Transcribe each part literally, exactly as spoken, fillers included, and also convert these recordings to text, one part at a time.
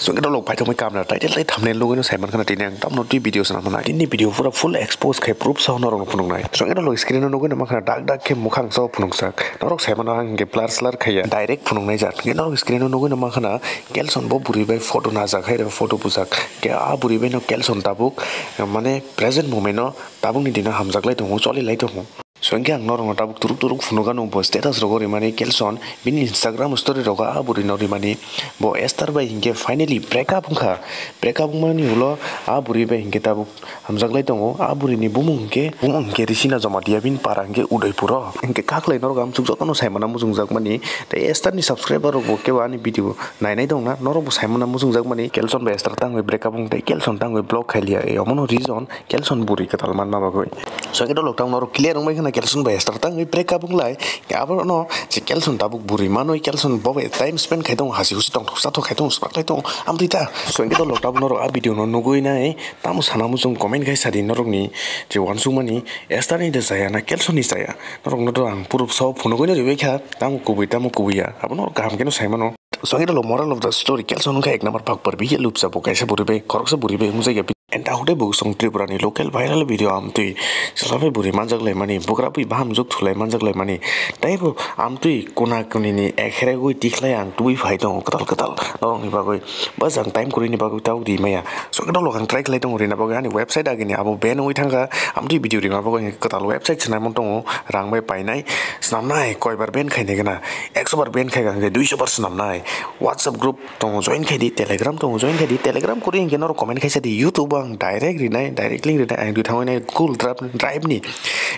Swngkhe dolok paithakmai kamra title tei thumbnail nugwino saimankha tini ang tamno twi video swnam hwnai. Tini video pura full expose khai proof sao norokno phunuknai. Swngkhe dolok screen o nugwino mankha dak dak khe mukhang sao phunukjak. Norok saimano ang hinkhe blur slur khaiya direct phunuknai jak. Hinkhe norok screen o nugwino mankha Kelson bo bwrwi bai photo najak hai photo bujak. Khe a bwrwi bai no Kelson tabuk mane present moment o tabukni dino hamjaklai tongo, cholilai tongo. So hinkhe ang norokno tabuk turuk turuk phunukgano bo status rogo rimani Kelson bini Instagram story rogo a bwrwino rimani bo Esther bai hinkhe finally break up wngkha. Break up wngmani ulo a bwrwi bai hinkhe tabuk hamjaklai tongo. A bwrwini bumung hinkhe, bumung hinkhe Risina Jamatia, bini para hinkhe Udaipuro. Hinkhe kaklai norok amsuk jotono saimana muchungjakmani tei Esther ni subscriber rokbo kebo ani video nainai tongna norokbo saimana muchungjakmani. Kelson bai Esther tangwi break up wngtei Kelson tangwi block khailiya, omono reason Kelson bwrwi kwtal manna bagwi. So, khe dolok tang norok clear wngbai khna Kelson bai Esther tangwi break up wnglai. Abono je Kelson tabuk bwrwi manwi Kelson bo bai time spend khai tongo, hasi husi tongthok sathok khai tongo, swprak khai tongo, amtwi ta. So, khe dolok tabuk norok a video no nugwi nai tamo sana muchung comment khai sadi norokni je uansukmani Esther ni de chaya na Kelson ni chaya. Norokno to ang proof sao phunugwi no ribai kha, tamo kubui tamo kubui ya, abo norok kaham kheno saimano. So, khe dolok moral of the story, Kelson wngkha ek number pakpar, bihya lupsa bo kaisa bwrwi bai, khoroksa bwrwi bai wngjakya. And ta hwdai bo chwng Tripura ni local viral video amtwi chwla bai bwrwi manjak laimani, bugra bui bahamjwk thulai manjak laimani. Tei bo amtwi kuna kuni ni ekhere gwi tikhlai ang tubui phai tongo kwtal kwtal norok ni bagwi. Ba jang time kwrwi ni bagwi tabuk ri maya. So, khe dolok ang try khlai tongo rina bagwi, ani website agini abo ban wngwi thangkha, amtwi video rima bagwi kwtal website swnamung tongo, rang bai painai. Swnamnai koibar ban khainai gana, ekso bar ban khai kha hwnkhe duiso bar swnamnai. WhatsApp group tongo, join khai di, Telegram tongo, join khai di. Telegram kwrwi hinkhe norok comment khaisa di, YouTube ang direct rinai, direct link rinai, ang thangwi nai Google Drive, Drive ni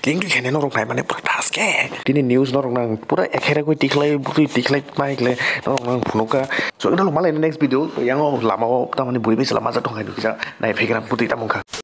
link twi khainai norok naimani pura taske. Tini news norok nang pura ekhere gwi tikhlai, bwtwi tikhlai, mai khlai norok nang phunukha. So, ino malai next video, yang o lama o tamani bwrwi bai chwla majak tong hai nukjak, nai phaikra bwtwi tamo wngkha.